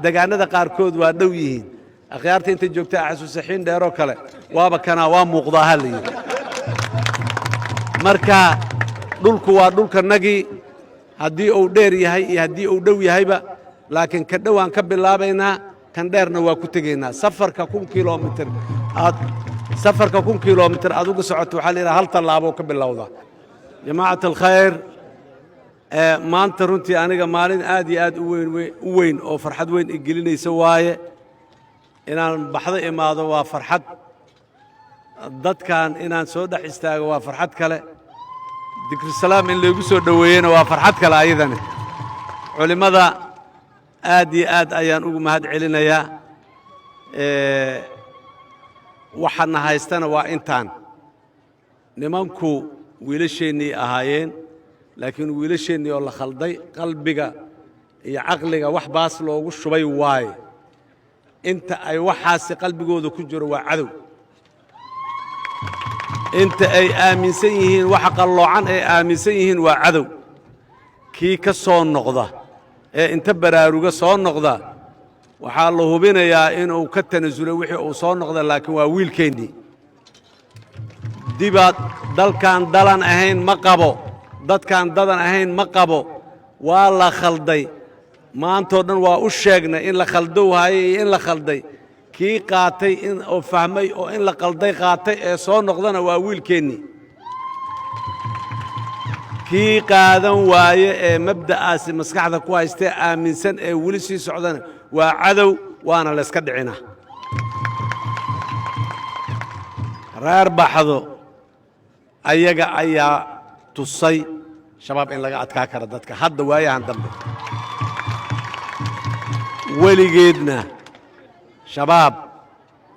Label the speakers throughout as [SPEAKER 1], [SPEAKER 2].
[SPEAKER 1] Degaanada qaarkood waa dhow yihiin. Akhyaarta inta joogta xasuusa Xiindheeroo kale waaba kanaa, waa muuqdaa, ha la yidhi. Marka dhulku waa dhulkanagii, haddii uu dheer yahay iyo haddii uu dhow yahayba, laakiin ka dhowaan ka bilaabaynaa, kan dheerna waa ku tegaynaa. Safarka 1000 kilomitir aad, safarka 1000 kilomitir aad uga socoto, waxaa la yidhaha hal tallaabo ka bilowda. Jamaacat alkhayr, maanta runtii aniga maalin aad iyo aad u weyn u weyn oo farxad weyn i gelinaysa waaye. Inaan Baxdo imaado waa farxad, dadkan inaan soo dhex istaago waa farxad kale, Dikrisalaam in laygu soo dhoweeyena waa farxad kale ayadani. Culimmada aad iyo aad ayaan ugu mahad celinayaa. Waxaana haystana waa intaan. Nimanku wiilasheennii ahaayeen, laakiin wiilasheennii oo la khalday, qalbiga iyo caqliga wax baas loogu shubay waaye. Inta ay waxaasi qalbigooda ku jiro waa cadow. Inta ay aaminsan yihiin waxa qalloocan ay aaminsan yihiin waa cadow. Kii ka soo noqda ee inta baraaruga soo noqda, waxaa la hubinayaa inuu ka tanasulay wixii uu soo noqda, laakiin waa wiilkeennii. Dibaad dalkan dalan ahayn ma qabo, dadkaan dadan ahayn ma qabo. Waa la khalday. Maantoo dhan waa u sheegnay in la khaldow haye iyo in la khalday. Kii qaatay in oo fahmay oo in la qalday qaatay ee soo noqdana waa wiilkeennii. Kii qaadan waaye ee mabda'aasi maskaxda ku haystee aaminsan ee weli sii socdana waa cadow, waana layska dhicinaa. Reer Baxdo ayaga ayaa tusay Shabaab in laga adkaa karo dadka hadda waayahan dambe. Weligeedna Shabaab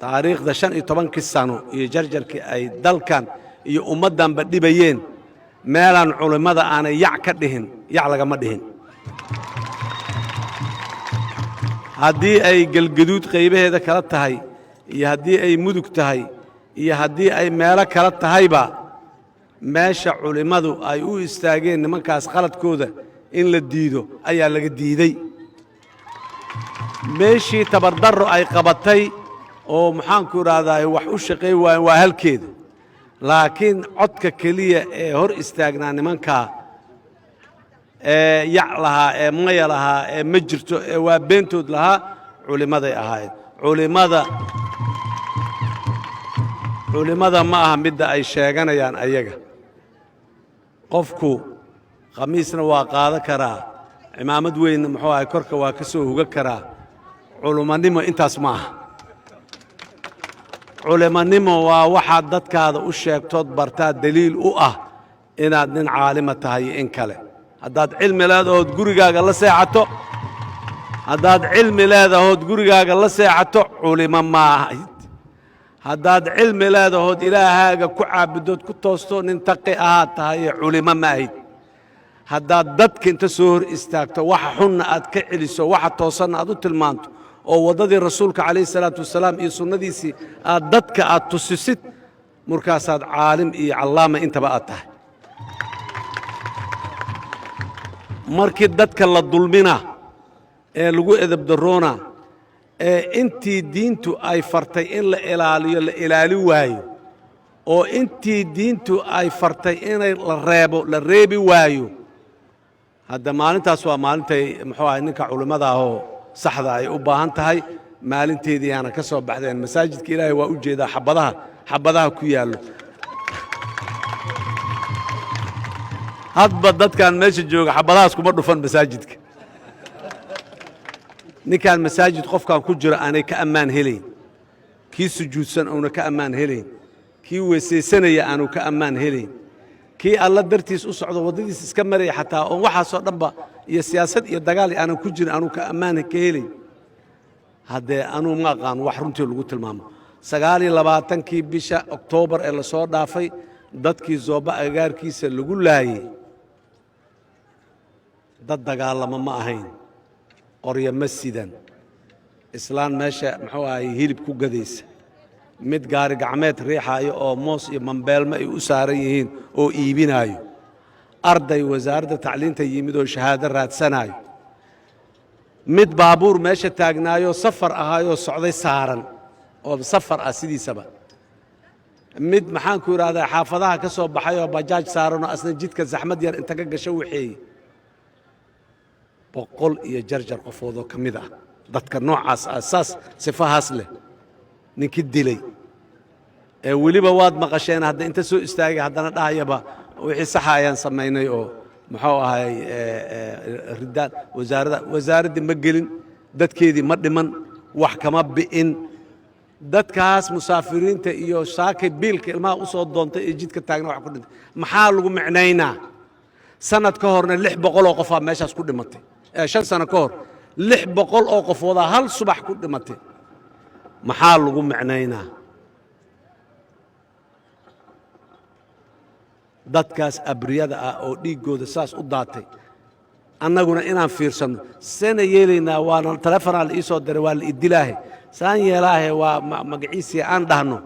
[SPEAKER 1] taariikhda 15-kii sano iyo jarjarkii ay dalkan iyo ummaddanba dhibayeen, meelaan culimmada aanay yac ka dhihin yac lagama dhihin. Haddii ay Galgaduud qaybaheeda kala tahay iyo haddii ay Mudug tahay iyo haddii ay meelo kala tahayba, meesha culimmadu ay u istaageen nimankaas qaladkooda in la diido ayaa laga diiday. Meeshii tabardarro ay qabatay oo maxaanku idhaahdaa wax u shaqay waayen waa halkeeda, laakiin codka keliya ee hor istaagnaa nimankaa ee yac lahaa ee maya lahaa ee ma jirto ee waa beentood lahaa culimmaday ahaayeen. Culimmada ma aha midda ay sheeganayaan ayaga. Qofku khamiisna waa qaadan karaa, cimaamad weynna muxuu ahay korka waa ka soo huga karaa. Culimmanimo intaas ma aha. Culimannimo waa waxaad dadkaada u sheegtood bartaa deliil u ah inaad nin caalima tahay iyo in kale. Haddaad cilmi leedahood gurigaaga la seexato, haddaad cilmi leedahood gurigaaga la seexato, culimo maahid. Haddaad cilmi leedahood ilaahaaga ku caabudood ku toosto, nin taqi ahaad tahaye culimo ma ahid. Haddaad dadka inta soo hor istaagto, waxa xunna aad ka celiso, waxa toosanna aad u tilmaanto, oo waddadii rasuulka calayhi salaatu wasalaam iyo sunnadiisii aad dadka aad tusisid, markaasaad caalim iyo callaama intaba aad tahay. Markii dadka la dulmina ee lagu edebdaroona ee intii diintu ay fartay in la ilaaliyo la ilaali waayo, oo intii diintu ay fartay inay la reebo la reebi waayo, hadda maalintaas waa maalintay muxuu ahay ninka culimmada ahoo saxda ay u baahan tahay. Maalinteedii yaana ka soo baxdeen masaajidka Ilaahay waa u jeedaa xabadaha ku yaallo. Hadba dadkan meesha jooga xabadahaas kuma dhufan masaajidka. Ninkaan masaajid qofkan ku jiro aanay ka ammaan helayn, kii sujuudsan uuna ka ammaan helayn, kii weesaysanaya aanu ka ammaan helayn, kii Alla dartiis u socdo waddadiis iska maraya xataa oon waxaasoo dhanba iyo siyaasad iyo dagaal aanan ku jirin aanu ka ammaan ka helayn, haddee anuu ma aqaan wax runtii lagu tilmaamo. 29-kii bisha Oktoobar ee lasoo dhaafay dadkii Zooba agagaarkiisa lagu laayey dad dagaalamo ma ahayn, qoryo ma sidan, islaan meesha muxuu ahay hilib ku gadaysa, mid gaari gacmeed riixaayo oo moos iyo mambeelmo ay u saaran yihiin oo iibinaayo, arday wasaaradda tacliinta yimid oo shahaado raadsanaayo. Mid baabuur meesha taagnaayoo safar ahaayoo socday saaran oo safar ah sidiisaba, mid maxaan ku idhahdaa xaafadaha ka soo baxay oo bajaaj saaranoo asna jidka zaxmad yar inta ka gasho waxeeye. 100 iyo jarjar qofoodoo ka mid ah dadka noocaas ah, saas sifahaas leh, ninkii dilay ee weliba waad maqasheen hadda inta soo istaagay haddana dhahayaba wixii saxa ayaan samaynay oo muxuu ahay ridaan wasaaradda. Wasaaraddii ma gelin, dadkeedii ma dhiman, wax kama bi'in. Dadkaas musaafiriinta iyo saakay biilka ilmaha u soo doontay ee jidka taagna wax ku dhintay maxaa lagu micnaynaa? Sanad ka horna 600 oo qofaa meeshaas ku dhimatay. 5 sano ka hor 600 oo qofoodaa hal subax ku dhimatay. Maxaa lagu micnaynaa? Dadkaas abriyada ah oo dhiiggooda saas u daatay annaguna inaan fiirsanno seena yeelaynaa? Waana telefonaa la ii soo diray, waa la idilaahe, saan yeelaahe, waa magaciisii aan dhahno.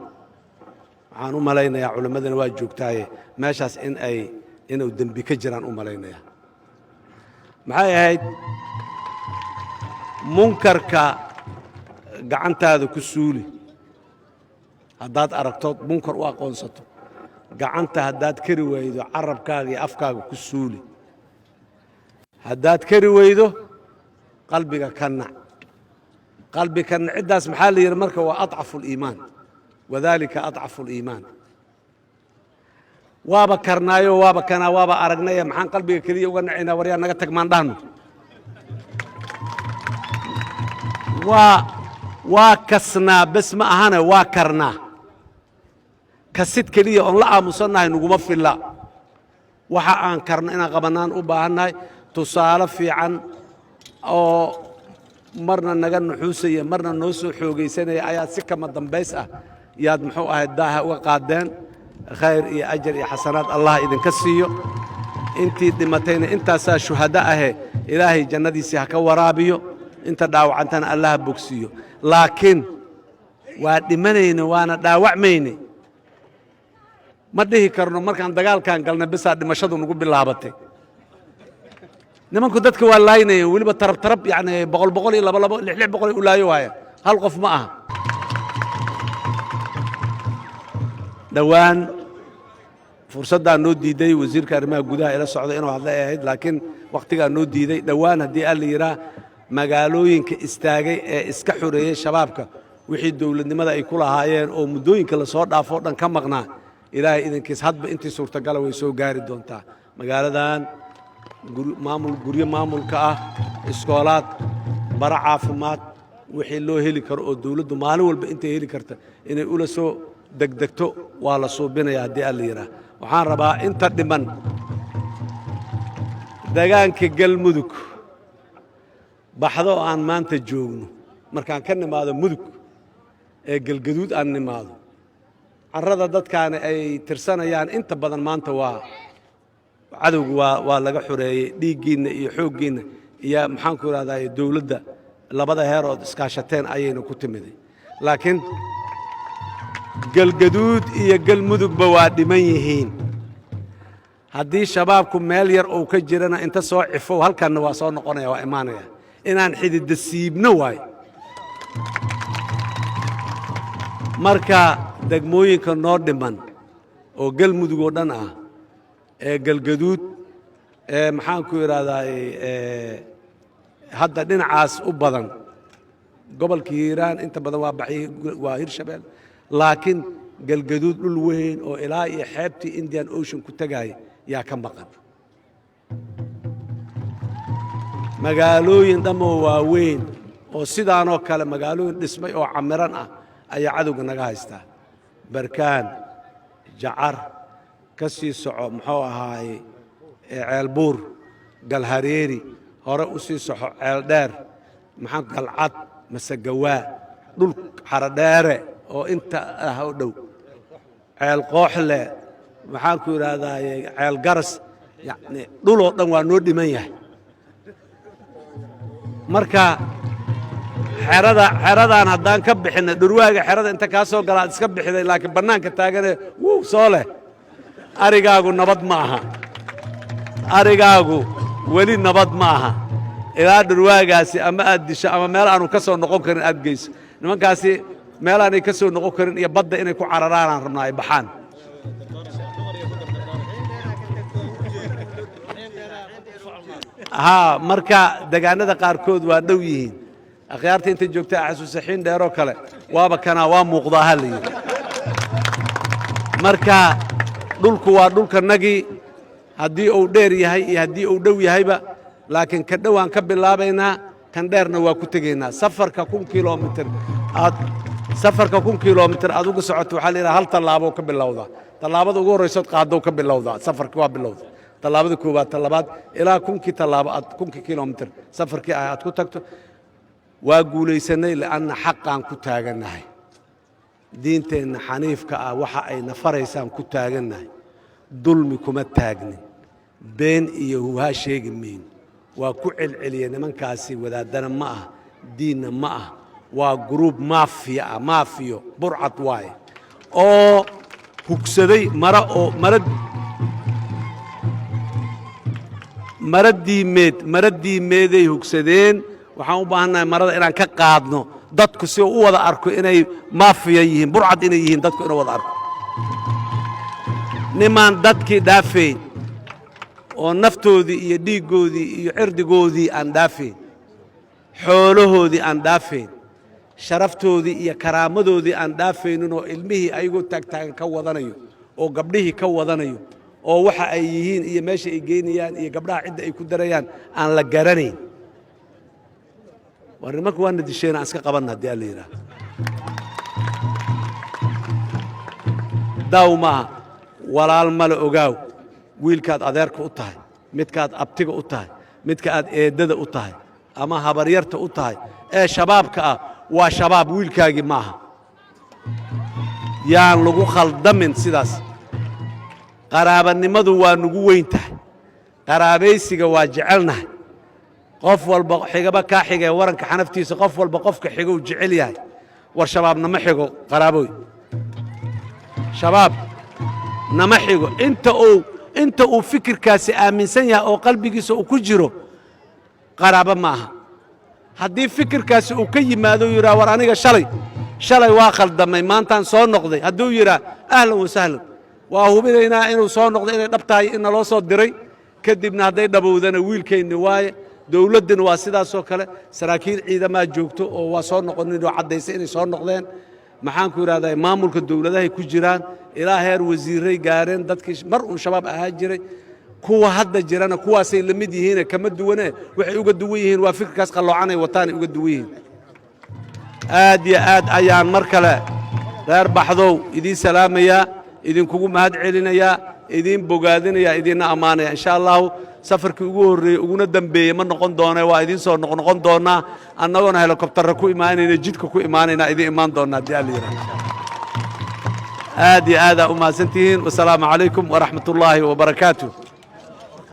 [SPEAKER 1] Waxaan u malaynayaa culimmadana waa joogtaaye meeshaas in ay inuu dembi ka jiraan u malaynayaa. Maxay ahayd? Munkarka gacantaada ku suuli. Haddaad aragto munkar u aqoonsato gacanta, haddaad kari weydo carabkaaga iyo afkaaga ku suuli, haddaad kari weydo qalbiga ka nac. Qalbi ka naciddaas maxaa la yidhi marka? Waa أضعف الإيمان، وذلك أضعف الإيمان. Waaba karnaayo, waaba kanaa, waaba aragnaya, maxaan qalbiga keliya uga nacaynaa? Waryaa, naga tag maan dhahno? Waa kasnaa bes ma ahane, waa karnaa. Kasid keliya oon la aamusannahay naguma filla. Waxa aan karno inaan qabannaan u baahannahay. Tusaale fiican oo marna naga nuxuusaya, marna noo soo xoogaysanaya ayaad si kama dambays ah yaad muxuu ahayd daaha uga qaadeen. Khayr iyo ajar iyo xasanaad Allah idinka siiyo. Intii dhimatayna intaasaa shuhado ahe, Ilaahay jannadiisii ha ka waraabiyo. Inta dhaawacantana Allaha bogsiiyo. Laakiin waa dhimanayne, waana dhaawacmayne. Ma dhihi karno markaan dagaalkan galnay bisaa dhimashadu nagu bilaabatay. Nimanku dadka waa laaynayeen, weliba tarab tarab, yani boqol boqol iyo laba labo, lix lix boqol u laayo waaya, hal qof ma aha. Dhowaan fursaddaa noo diiday wasiirka arrimaha gudaha ila socda inuu hadlay ay ahayd, laakiin wakhtigaa noo diiday. Dhowaan haddii alla yidhaah, magaalooyinka istaagay ee iska xoreeyey shabaabka, wixii dowladnimada ay ku lahaayeen oo muddooyinka lasoo dhaafoo dhan ka maqnaa, Ilaahay idankiis hadba intii suurtagala way soo gaari doontaa. Magaaladan maamul, guryo maamulka ah, iskoolaad, bara caafimaad, wixii loo heli karo oo dowladdu maalin walba intay heli karta inay ula soo degdegto waa la suubinaya haddii alla yidhaah. Waxaan rabaa inta dhiman degaanka Galmudug baxdo oo aan maanta joogno, markaan ka nimaado Mudug ee Galgaduud aan nimaado, carrada dadkaani ay tirsanayaan inta badan maanta waa cadowgu waa laga xoreeyey. Dhiiggiinna iyo xooggiinna iyo maxaan ku idhahdaa dowladda labada heer ood iskaashateen ayayna ku timiday. Laakiin Galgaduud iyo Galmudugba waa dhiman yihiin. Haddii shabaabku meel yar uu ka jirana inta soo cifow halkanna waa soo noqonaya, waa imaanaya. Inaan xididda siibno waayo. Marka degmooyinka noo dhiman oo Galmudug oo dhan ah ee Galgaduud ee maxaan ku idhahdaa hadda dhinacaas u badan, gobolka Hiiraan inta badan waa baxay, waa Hirshabeel, laakiin Galgaduud dhul weyn oo ilaa iyo xeebtii Indian Ocean ku tegaya yaa ka maqan. Magaalooyin dhammoo waaweyn oo sidaanoo kale magaalooyin dhismay oo camiran ah ayaa cadowga naga haystaa. Barkaan, Jacar, ka sii soco, muxuu ahaaye, Ceelbuur, Galhareeri, hore u sii soxo, Ceeldheer, maxaa, Galcad, Masagawaa, dhul Xarodheere oo inta ah oo dhow, Ceel Qooxle, maxaan ku idhahdaaye, Ceel Garas, yacni dhuloo dhan waa noo dhiman yahay. Marka xerada xeradaan haddaan ka bixinay dhurwaaga xerada inta kaa soo gala aad iska bixiday, laakiin bannaanka taagane wuu soo leh, arigaagu nabad ma aha, arigaagu weli nabad ma aha. Ilaa dhurwaagaasi ama aad disho ama meel aanu ka soo noqon karin aad geyso. Nimankaasi meel aanay ka soo noqon karin iyo badda inay ku cararaanaan rabnaa, ay baxaan. Haa, marka degaanada qaarkood waa dhow yihiin. Akhyaarta inta joogta xasuusa xiin dheeroo kale waaba kanaa, waa muuqdaa, ha la yidhi. Marka dhulku waa dhulkanagii, haddii uu dheer yahay iyo haddii uu dhow yahayba, laakiin ka dhowaan ka bilaabaynaa, kan dheerna waa ku tegaynaa. Safarka 1000 kilomitir aad, safarka 1000 kilomitir aad ugu socoto, waxaa la yidhaha hal tallaaboo ka bilowdaa. Tallaabada ugu horraysood qaaddow ka bilowdaa safarka, waa bilowda tallaabada koowaad, ta labaad, ilaa kunkii tallaabo aad 1000kii kilomitir safarkii ah aad ku tagto. Waa guulaysanay li'anna xaqaan ku taagannahay, diinteenna xaniifka ah waxa ay nafaraysaan ku taagannahay. Dulmi kuma taagnin, been iyo huhaa sheegi mayno. Waa ku celceliya, nimankaasi wadaaddana ma ah, diinna ma ah, waa group maafiya ah, maafiyo burcad waaye oo hugsaday mara oo mara mara diimeed, mara diimeeday hugsadeen. Waxaan u baahannahay marada inaan ka qaadno, dadku si uu u wada arko inay maafiya yihiin, burcad inay yihiin, dadku inuu wada arko. Nimaan dadkii dhaafayn oo naftoodii iyo dhiiggoodii iyo cirdigoodii aan dhaafayn, xoolahoodii aan dhaafayn, sharaftoodii iyo karaamadoodii aan dhaafaynin, oo ilmihii ayagoo taagtaagan ka wadanayo oo gabdhihii ka wadanayo, oo waxa ay yihiin iyo meesha ay geynayaan iyo gabdhaha cidda ay ku darayaan aan la garanayn. War nimanku waana disheen, aan iska qabanna haddii alla yidhaahdo. Daaw maaha, walaal male. Ogaaw, wiilkaad adeerka u tahay, midkaad abtiga u tahay, midka aad eeddada u tahay ama habaryarta u tahay ee shabaabka ah waa shabaab, wiilkaagii maaha. Yaan lagu khaldamin sidaas. Qaraabanimadu waa nugu weyn tahay, qaraabaysiga waa jecelnahay. Qof walba xigaba kaa xigee waranka xanaftiisa, qof walba qofka xigou jecel yahay. War shabaab nama xigo, qaraaboy, shabaab nama xigo. Inta uu fikirkaasi aaminsan yahay oo qalbigiisa uu ku jiro, qaraabo ma aha. Haddii fikirkaasi uu ka yimaado, yidhaha, "War aniga shalay waa khaldamay, maantaan soo noqday," hadduu yidhaah, ahlan wa sahlan, waa hubinaynaa inuu soo noqday, inay dhab tahay, in naloo soo diray. Kadibna hadday dhabowdana, wiilkaynni waaye. Dowladdina waa sidaasoo kale, saraakiil ciidamaa joogto oo waa soo noqonin oo caddaysay inay soo noqdeen. Maxaan ku idhahdaa, maamulka dowladahay ku jiraan, ilaa heer wasiiray gaareen. Dadkii mar uun shabaab ahaa jiray, kuwa hadda jirana kuwaasay la mid yihiine, kama duwane. Waxay uga duwan yihiin waa fikirkaas qalloocanay wataanay uga duwan yihiin. Aad iyo aad ayaan mar kale, reer Baxdow, idiin salaamayaa, idinkugu mahad celinayaa, idiin bogaadinaya, idiinna ammaanaya. Insha Allahu safarkii ugu horreeyey uguna dembeeyey ma noqon doone, waa idiin soo noqnoqon doonnaa, annagoona helikobtarra ku imaanayna, jidka ku imaanayna, idiin imaan doonnaa haddii Alla yidhahdo. Aad iyo aadaa u mahadsantihiin. Wasalaamu calaykum waraxmat ullaahi wabarakaatu.